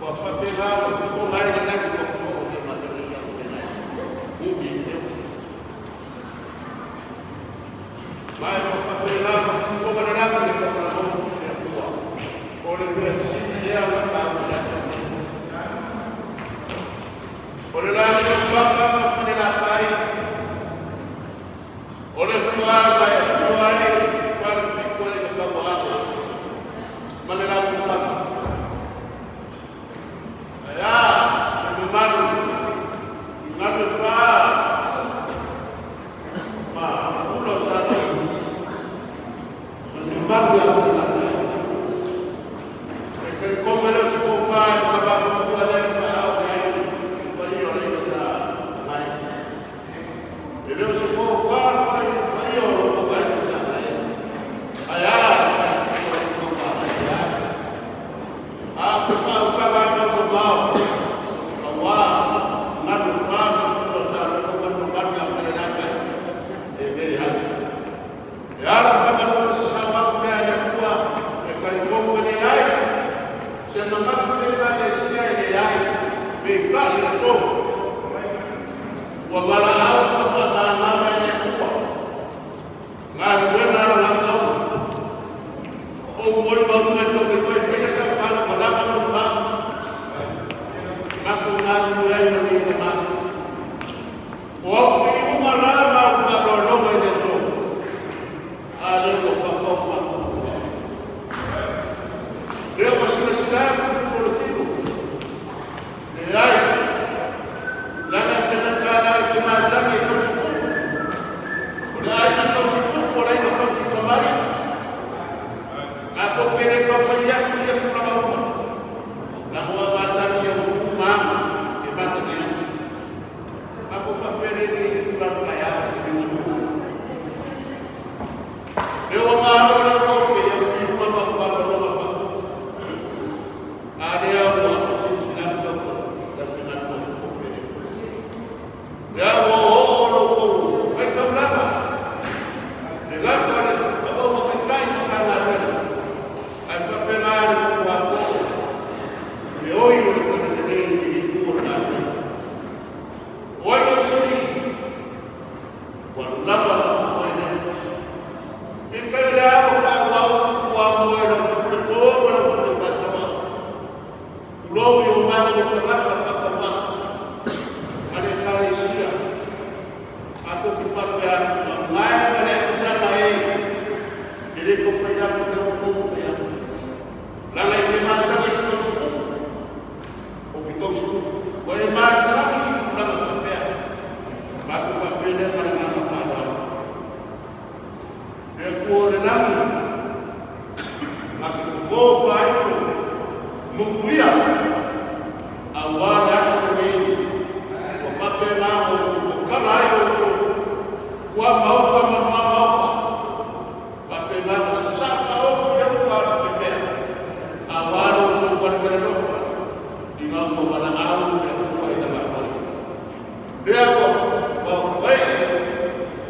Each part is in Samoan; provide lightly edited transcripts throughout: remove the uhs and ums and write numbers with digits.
Ua faapena ona Peitai i le aso, ua valaau ma faamalamalama e le Atua galuega a Lana auauna. O ou molimauina e tou te toe faia sau faamatalaga ma ni mau, matou galulue ai ma nei tama. O au tiuga la ma au faanoanoga i le aso, a lea ua papau faatuatua. Lea ua silasila atu i le tino, leai, leaga e tagata la e te masani e tausi tupu. O le aiga tausi tupu, o le aiga tausi kamali'i. Tatou te le tau fai atu ia tulaga uma, leaga ua masani ia upu ma aga e masani ai. Tatou faapea lea i le tulaga taeao i le manu. Lea ua malo le ofe i au tiuga ma au faanoanoga faatupu. A lea ua silasila atu lau finagalo ofe lea. Lea ua oo lo outou faitaulaga, le lako a le auauna taitai ma Matagaluega, ae faapena le matua oo i le oi o le talalelei i le itu o le galuega. O ai o sili? Ua lava la moe lea. Peitai o le a ua faaauau ua moe lau pule tō ma lau pule faatama. Tulou i o matou tagata faatauvaa ma le Ekalesia, matou te faapea atu, Mamae ma le aiga e, e le tau fai atu lea ua outou fai atu. Leaga e te masani i le tausitupu, ou te tausitupu. Ua e masani i tulaga faapea. Matou faapea lea ma le agaga faaaloalo. Le Atua o le lagi, na te totō faaifo mutuia aua le aso lenei ua faapena ona tatala ai outou tuamaota ma nuamaota, faapena ona sasaa faaotu i uta a le pea, aua lo outou talitalalofa ina ua valaau le Atua i lana auauna. Lea ua fai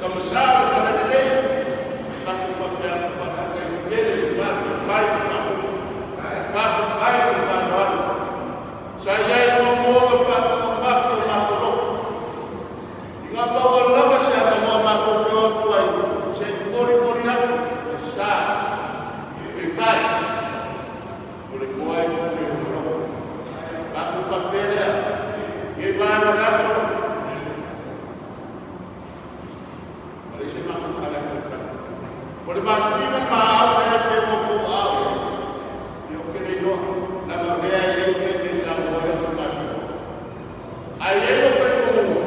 tama sa o le talalelei, tatou faapea atu faafetai tele faafetai faafetai le faaaloalo. Sa i ai muamua ma faatuaumaki o matou loto i ngā maua lava se avanoa matou te o atu ai se i molimoli atu le sa peitai o le toa e tule i loto. Matou faapea lea, i vaega o le aso, ua leai se matou tala e toe fai. O le masui ma le maau lea e pe ua tou aao i ai, ia ou te le iloa, leaga o lea e i ai taimi e saunoa ai atu matou. Ae i ai lou talitonuga,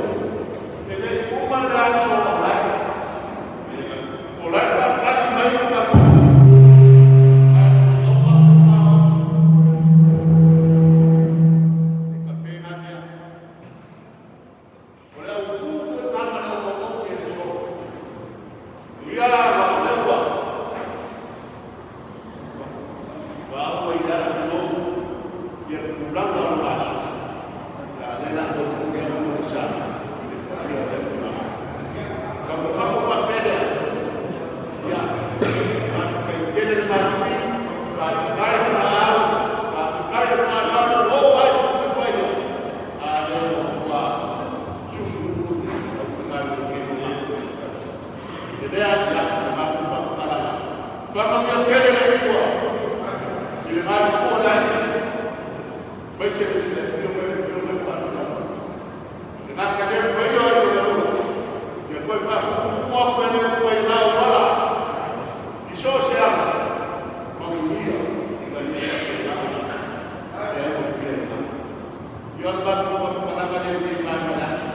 e le i uma le aso o lae. O la e faatali mai le tatou ae o le maau e tapena mea. O le autu foi lena ma le auauau i le solo. Ia ma o lea ua maua i le ala ia tulaga o le aso. Ia lea la ua momoli atu le sa i le paia o le tulaga. Taumafako faapea lea. Ia, faafetai tele le masui, faafetai le maau, faafetai le faaaloalo, o ai le paia. A lea ua matua susu au tagata i lenei E lea ia le matou faamatalaga. Faamanuia tele le Atua i le malitua le aiga, aemaise le silafia mai le Afioga i le Palemia. E gata lea le paia o le Atua, ia toe faatuputupu atu e le Atua i na auala i so o se ala, manuia ina ia faapena ona e ai manuia i na. Ia o le matou faamatalaga lea i lenei vaega o le aso.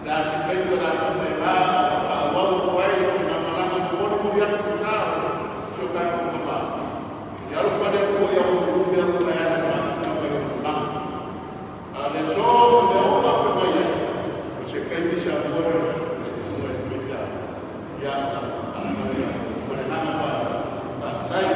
Le a se taimi o le a faapena ona faaauau atu ai le faigamalaga molimoli atu i uta o si o tatou tama. Ia alofa le Atua ia outou mea uma e ala i le mafutaga i ona tulaga. A o le aso ma mea uma pe mai ai, o se taimi Samoa le tuuina i le ia ma le agaga faafetai.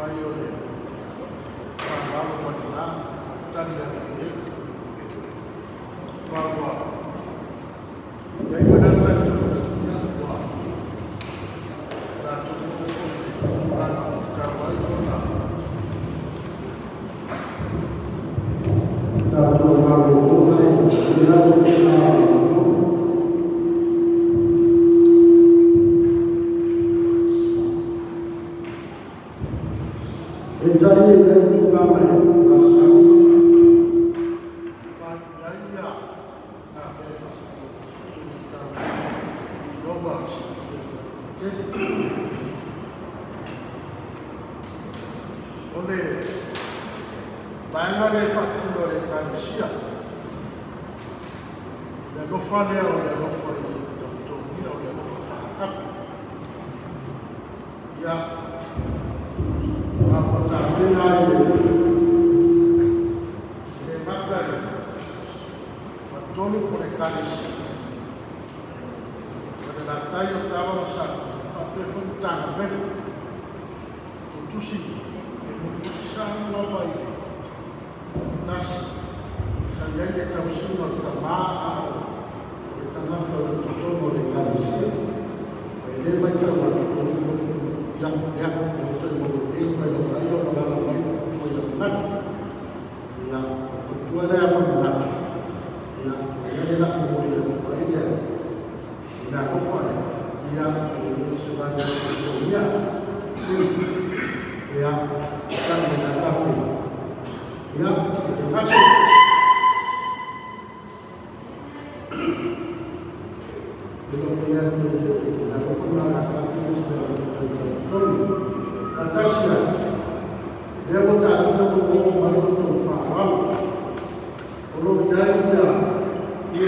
Fai o le faaaloalo ma lena tali atu i ai. Aua ua i ai foi la le talitonuga, ia, ua tatou oo foi i le tulaga ua tatau ai ona Tatou malolo ai i lau malolo. Peitai e i ai tulaga e masani fai i ai ia nā mea e faatino i tatou loma silafia tele. O le vaega lea e faatino e le Ekalesia, le alofa lea o le alofa e le tautogia, o le alofa faatapu. Ia, a ua tapena ai le le gata i faletolu po o le Ekalesia, Falelatai o Tava ma Safotu, faapea foi Matagaluega. Tusi e mulimulisau lava i le tasi sa i ai le tausiga o le tama a o le tagata o le totonu o le Ekalesia. E le matau atu e le nofo ia lea e o toe maua nei mai lau aiga ma lala mai le faletua ia manatu. Ia, o le faletua lea famanatu, ia, o lea le laa momoli atu ai le le alofa lea, ia, e le o se vaega o ia. Ia, tali mai la tape. Ia, e te gata. E le fai atu e le alofa na la tape se mea o te tolu. Faatasi ai, lea ua taatia ua oo mai lo outou faaaloalo. O lo o i ai ia le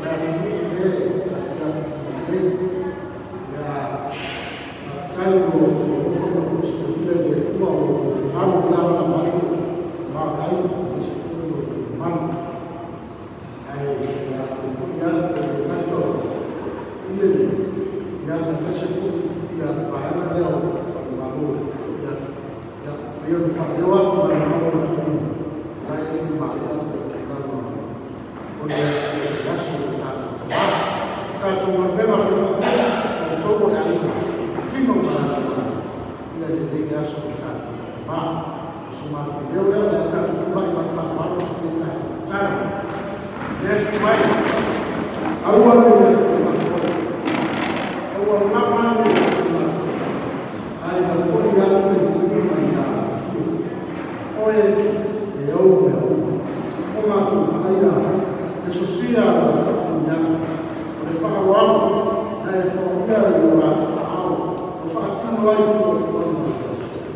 le atunuu e atiafu lelei. Ia, faafetai o lo o alofa ma silafia e le Atua o lo outou finagalo i alaala mai le tamaoaiga aemaise foi lo outou mamalu. Ae ia foi atu e le gata o ie nei, ia aemaise foi ia vaega lea o falemalo e foi atu. Ia, pei ona faaleo atu ma le mamalu o le atunuu, o la e le i maea le tulaga o le aso o le tatou tama. O tatou galuega faifaapea, o outou o le aiga, tino ma le tama, ina lelei le aso o le tatou tama. O so matou leo lea, o le a tatou tulai ma le faaaloalo e fai a tatou tatalo. Le Atua e, aua ne i ia te matou, aua lava ne i ia te matou, ae ia foi atu le viiga ia Oe e ou mea uma. O matou vaaia le sosia o le faamanuiaga, o le faaaloalo na e foaia i o latou aao, ua faatino ai fuafuaga o le aso.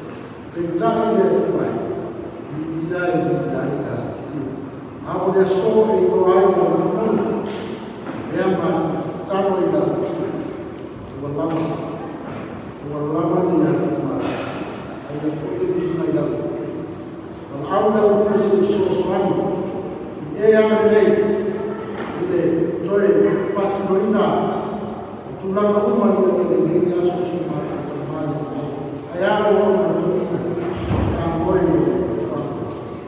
Peitai le Atua e, viia e viia ai le Alii. A o le aso e iloa ai lau finagalo, lea matou te tatalo ai i lau Afioga, ua lava, ua lava ni atu matou, a ia foi le viiga i lau Afioga. Valaau lau Afioga se i fesoasoani i e agalelei i le toe faatinoina o tulaga uma ina ia lelei le aso o si o matou tama ia ai. Ae a lou auna toeaina pe a moe i lou nofoaga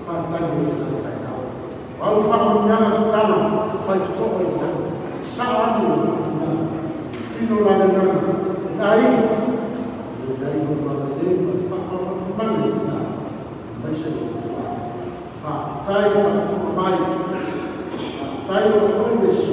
faatali i lena taeao. O au faamanuiaga tatala faitotoa i le lagi, sasaa ane lou faamanuiaga, tino la le agaga e ai, e i ai lou agalelei ma le faamafanafanaga i ina aemaise lou nofoaga. Faafetai faafofoga mai. Faafetai o oe Iesu.